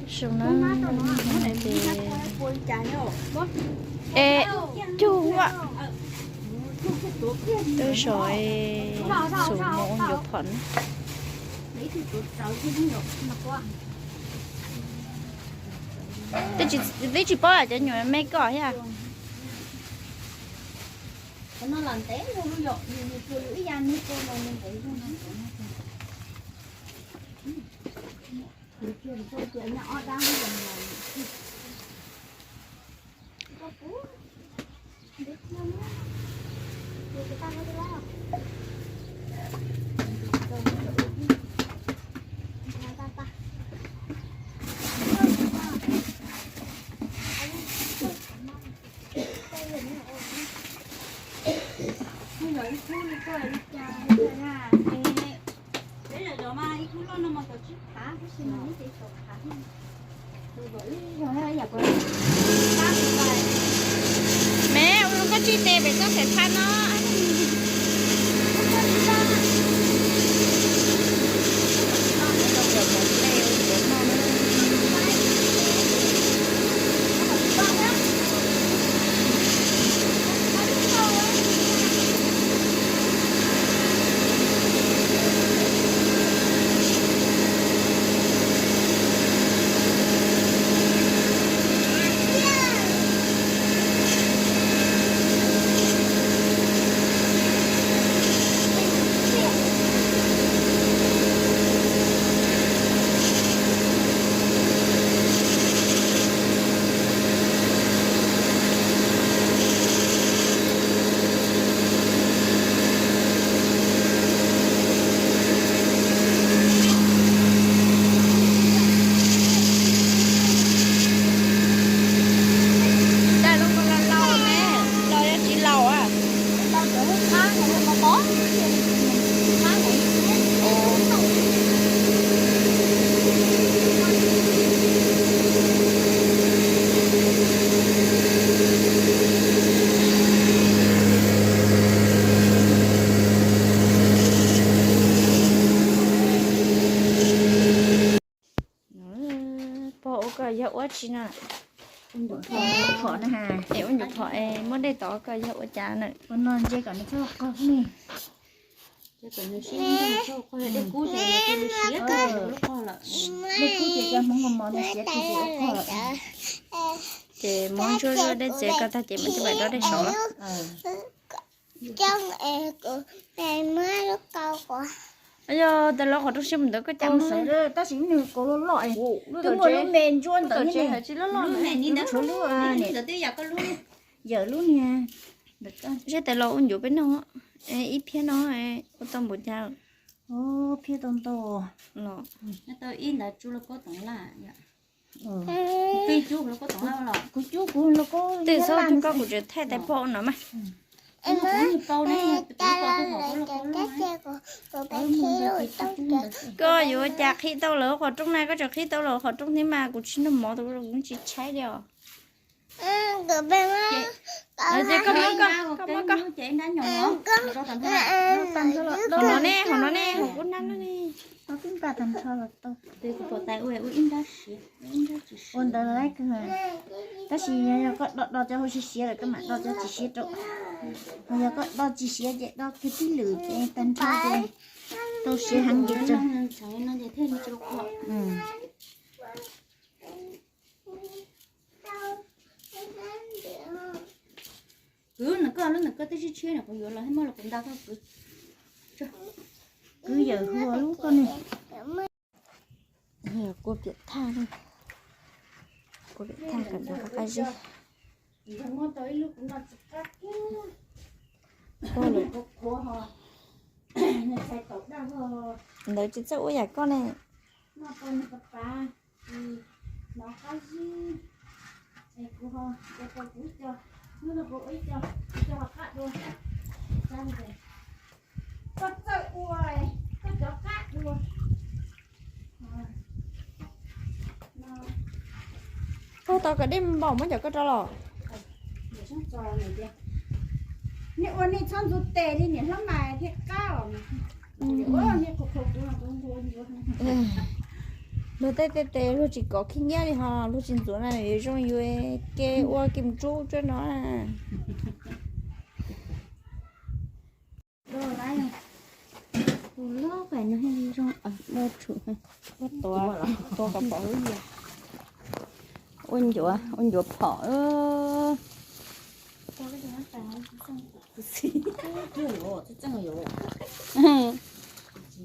Zoo na, ces es cug ua, ib zos xum mus ua ncuav phom na. Twb tsis paub cov nyuam me koj thiab. Peb lawm zov mas ib khub loj no mas tau tsib phav tab sis mas neb ces tau phav. Me ua zoo koj tsij tes pem txoj xaim thaj no. Tais los laus laus ne, los yog tsis laus a? Pog ua koj yog ua tsi na? Es ua nyuam phom es muab dej tov koj yog ua cas na? Ua no ntse kom nws txhob qog ne. Dej kub ces cov hmoov mos mos nws siav tsis tau ua qog lawm. Ces muab ntsuab zuaj dej txias koj tag ces mam coj pais dob dej saud los. Yog tes los qhov rooj siab mus ntawd koj cas mus. Tab sis nws kaus loj loj, twb muaj lub me ntsuab ntawd, tsis loj loj, tshuav lub, yawm lub niag. Seb tes los ua ncuav peb noj, ib phiab no ua tau npaum cas. Phiab tau ntau los. Kuv cub kuv los koj twb txhob cub koj, kuv tseem thaij tais pog no mas. Koj yuav ua cas qhib tau lawm qhov rooj na, koj tseem qhib tau lawm qhov rooj thiab mas kuv tsis noj mov kuv tsis tshaib li os. Koj muab koj, koj muab koj. Hauv no ne, hauv no ne, hauv kuv nab no ne. Ua ntawd lawm, tab sis yog koj do do cov hauv siav siav lawm koj mam do cov tsis siav rau. Ho yog koj do tsis siav ces do kiag tib lwm ces tag nrho ces tau siav heev ces tsawg. Kwv, nws koj lub nws koj twb sib tshiab nws kuv yuav los thiab muab los kuv nta koj kwv. Kwv yawm hua lub koj ne. Kua piam thaj, kua piam thaj kom cov qab qab zib. Ntawd tsis txawj ua yam koj ne. Koj txawj ua, koj cov qab dua. Koj tau kom dej npaum muab cov koj rau los. Nej ua nej txhob ntxuv tes li niam hlob Maiv thiaj qab os. Luag tej tej tes luag tsis kov khib nyiab li ho luag tsis ntxuav na, zoo yuav ke ua ke mus tsub tsuab no. Ua ncuav, ua ncuav phom.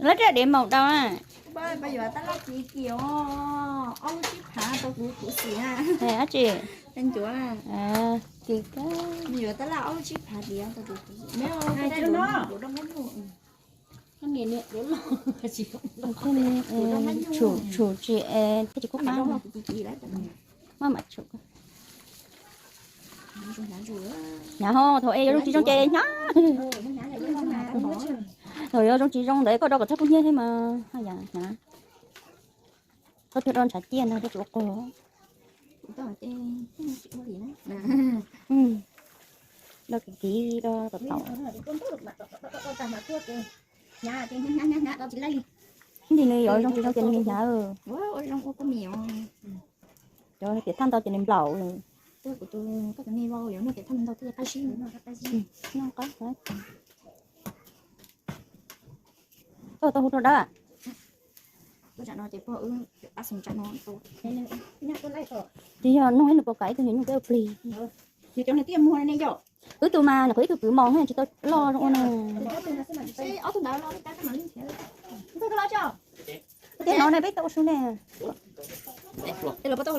Lawv raj dev maum dau na. Dab tsi? Tshum tshum tsis es thiaj tsis kub qab. Maj mam tshum. Hnyav ho, thaum es yuav zoo tsis zoo ces hnyav. Thaum yuav zoo tsis zoo ntawd koj rau kom txhob kub hnyiab thiab mas haj yam hnyav. Koj tuaj do ntshav ciaj ntag, tuaj tsis ua qaug. Do kiv kiv do tom tau. Nti nws yuav zoo tsis zoo ces nws hnyav. Cov tiam thaj ntau ces nws nplaum lawm. Koj tau hu rau dawb. Ces yog nug ib nws puas kam ib tug nyuam nyuj peb ua plig. Wb tus mas nws qhov ib tug kwv mos tsis tau loj zoo ua na. Tias no ne peb tau ua su ne. Tswb ntawm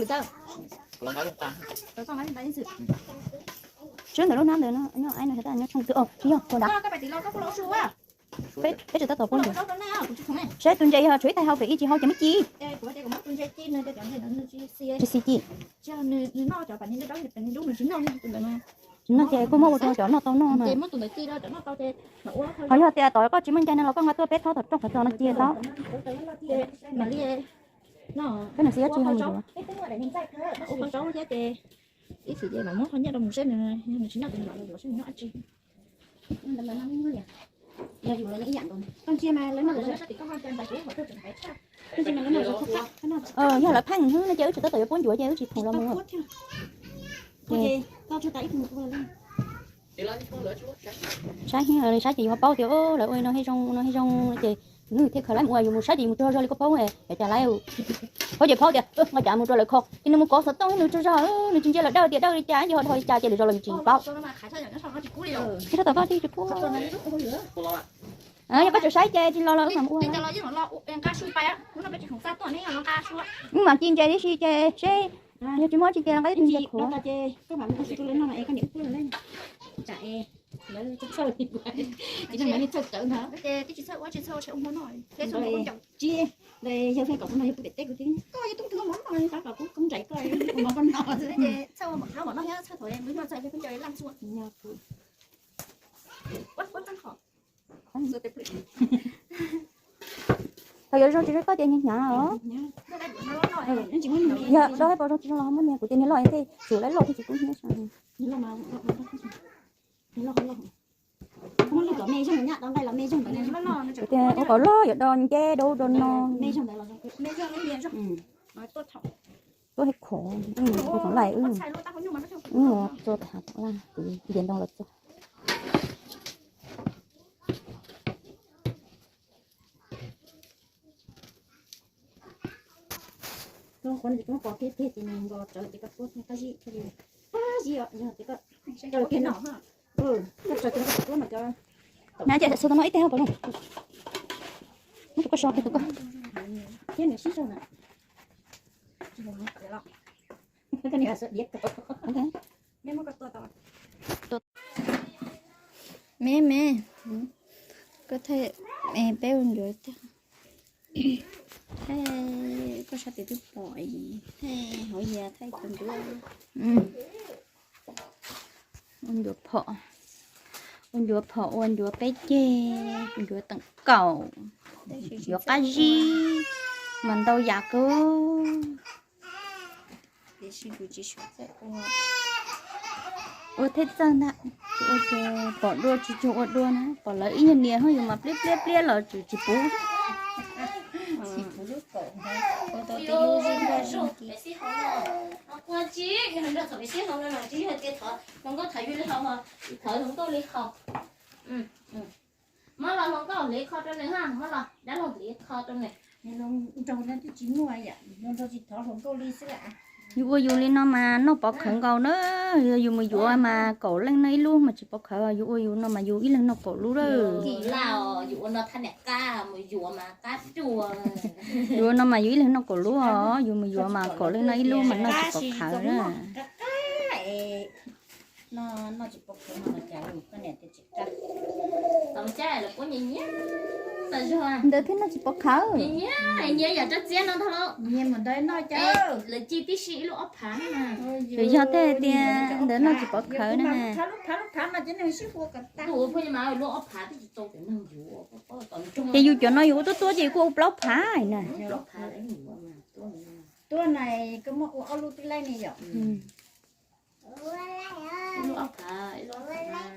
lub hnab ntawd no, nyob tshooj twg, tsis yog tus ntawd. Peb tsis tab tom pub ntawd. Saib tus ntses yog tshuav ib thaj hau pem ib tsis hau ces muab ci. Tsis xis ci. Tsis noj ces kuj muab ua rau cov noj tau noj na. Ho yog tias tom koj tsis muaj ncai no los koj nqa tuaj peb thob tom rooj qhov txos no cia tau. Peb nws xi tsis hau mus. Yog lawv pheej no ces wb tsis tab tom yuav pub ncuav ces wb tsis khoom los mus. Saib, saib ces yuav paub tias lawv ua no thiaj zoo, no thiaj zoo ces nws thiaj khaws lawv mus ua, yus mus saib ces yus mus tsaug zog li koj paub, cov cas lawv paub ces paub tias nqa cas mus rau lawv kho ces nws mus kov xov tooj nws tsaug zog, nws tsis ntsia lawv dawb tias dawb li cas, ntshe ho dhau li cas ces lwm zaus los yus tsis paub. Tsis tab tom koj tsis pub. Yog koj tseem saib ces tsis los los wb mam ua. Wb mam ci ntses tib si ces seb, yog tsis muaj tsis ces nqa ib tug ntses khuav. Thaum yuav zoo tsis zoo koj ces hnyav hnyav os. Yog loj thiab pom zoo tsis zoo los ho muab niag kuv tias niag loj thiaj tsum lawv loj thiaj tsis kub hnyiab. Kuv tias ua kom loj yuav do nceb do ub do no. Tuaj hais khov, kuv txoom laim wb, wb mus txua tam hav tom laj kuv nce ntoo los txua. Hnyav ces xua tau no ib teg pom zoo. Muab tus koj so kiag tus koj. Me me, koj thaij peb ua ncuav tiag. Thaij koj sab tes twb pom, thaij hauv yas thaij tus ncuav. Ua ncuav phom, ua ncuav phom ua ncuav peb ceg, ncuav teem kaum, ncuav qab zib, mas ntau yam kawg. Ua thiaj txawj ntag, tsis ua ces pom dua tsis tsuag ua dua na, pom lawv ib nyuag nias ho yus mas pliab pliab pliab los tsis puv. Peb sib haum no, no kua tsis nrog thaum peb sib haum no no tsis yog tias thov hluas nkauj thov yus li haum, thov hluas nkauj li haum. Muab los hluas nkauj hliv kho rau nws ha, muab los dab laug hliv kho rau nws. Nrog twb tsis muaj yom, nrog tsis thov hluas nkauj li xwb. Yus ua yus li no mas noj pov khawv nkaus na. Yog yus mus yuav mas kaum leej noj ib lub mas tsis pov khawv, yus ua yus no mas yus ib leeg noj kaum lub lawm. Yus ua no mas yus ib leeg noj kaum lub os, yus mus yuav mas kaum leej noj ib lub mas noj tsis pov khawv na. Ntawd thiaj noj tsis pov khawv. Yog tej tias ntawd noj tsis pov khawv na. Ces yus cov no yus ua tuab tuab ces kuj ua plaub phav na. Tuab na, koj muab ua ob lub twb laij ne yom. Ib lub ob phav, ib lub ob phav.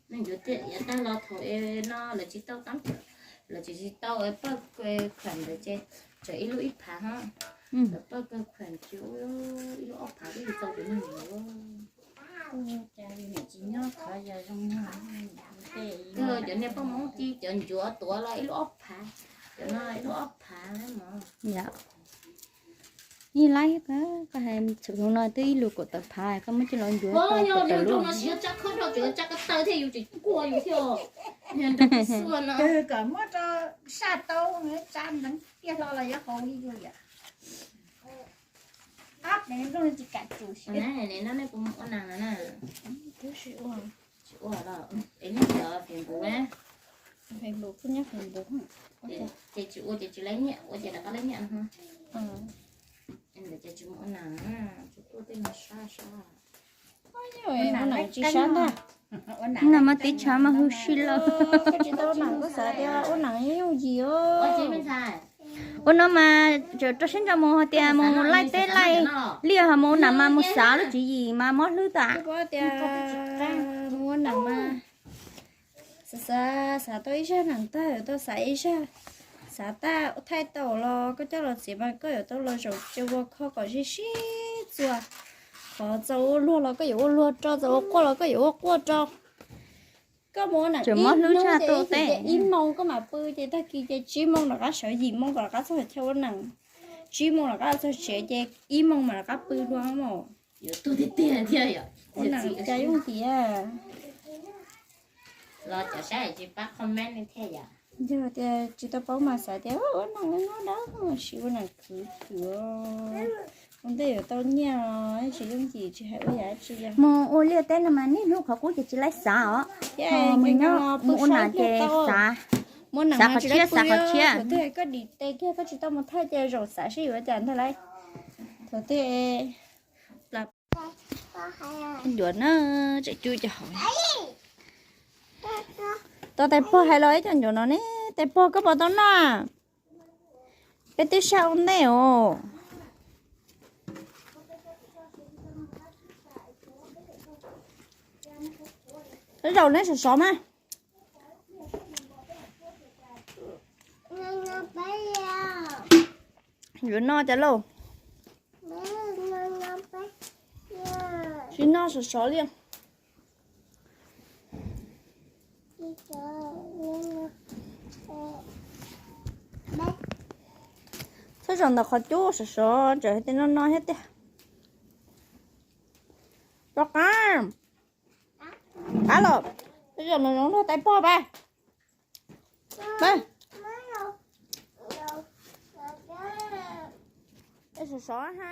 Yuav tag los thaum no lawv tsis tau tab, lawv tsis tsis tau pawj khuam ntawd ces tseem ib lub ib phav hos. Lawv pawj khuam ces ib lub ob phav twb tsis tau tus neeg yuav. Cov niag poj Hmoob ci cov ncuav tuav los ib lub ob phav, cov no ib lub ob phav mog. Ib laib koj hais txhua no twb ib lub kaum tawm phav, koj muab coj los ncuav kaum tawm lub. Kom muab rau saj tau, tsa nteev tiaj hlo los yuav haus li yus yom. Ab, nplooj tsis kam tsum siab. Tsis ua, es nyob Facebook, Facebook kuj nyob Facebook. Ces tsis ua ces tsis laib nyiaj, ua ces rov qab laib nyiaj. Ntawd ces tsis mus ua nas, tsis tuaj tej no sab sab. Ua nas tsis sab ntag. Nas mas tib tshav mas huv si lawm. Koj tsis tau nas koj xav tias ua nas yooj yim os. Ua no mas rau siab ntso mus hais tias mus laij teb laij liaj ho mus ua nas mas mus xav lub tswv yim mas mob hlwb tas. Koj paub tias mus ua nas mas xav xav xav tau ib zaj nas tag yuav tau xav ib zaj, xav tag thaij tau los koj coj los txiav mas koj yuav tau los zaum coj ua kho kom sib sib txuas. Qhov txaus ua luag los koj yuav ua luag rau, txaus ua quaj los koj yuav ua quaj rau. Koj mus ua nas ib hnub ces ib moo koj mam pw ces tag kis ces tsib moo rov qab sawv, yim moo kom rov qab txog chaw ua nas, tsib moo rov qab txog tsev ces ib moo mam rov qab pw dua mog. Yuav tuag tiag tiag thiab yom. Ua nas cas yooj yim. Los cov saib tsis pab comment li thiaj yom. Yog tias tsis tau paub mas xav tias ua nas nyob dawb sis ua nas khwv khwv. Ua ntej yuav tau nyiaj os, tsis yooj yim tsis hais ua yam tsi yog. Mus ua liaj teb no mas niaj hnub qhov qub ces tsis laib xav os. Mus nyob mus ua nas ces xav, xav qhov tshiab xav qhov tshiab. Thaum twg koj dim tes kiag koj tsis tau mus thaij ces zaum xav seb yuav cas ntag lauj. Thaum twg ncuav na, tseem cub cov hauv. Tau tais pog hais los ib co ncuav no ne, tais pog koj puas tau noj? Peb twb saj ua ntej os. Zaum neb sov sov mas. Yuav noj cas lauj? Tsis noj sov sov li. Txhob zaum ntawm qhov cub sov sov, tseem hais tias no no thiab tiag. Rov qab. Qab los, txhob zaum no zoo nrog tais pog pab. Pab. Sov sov ha.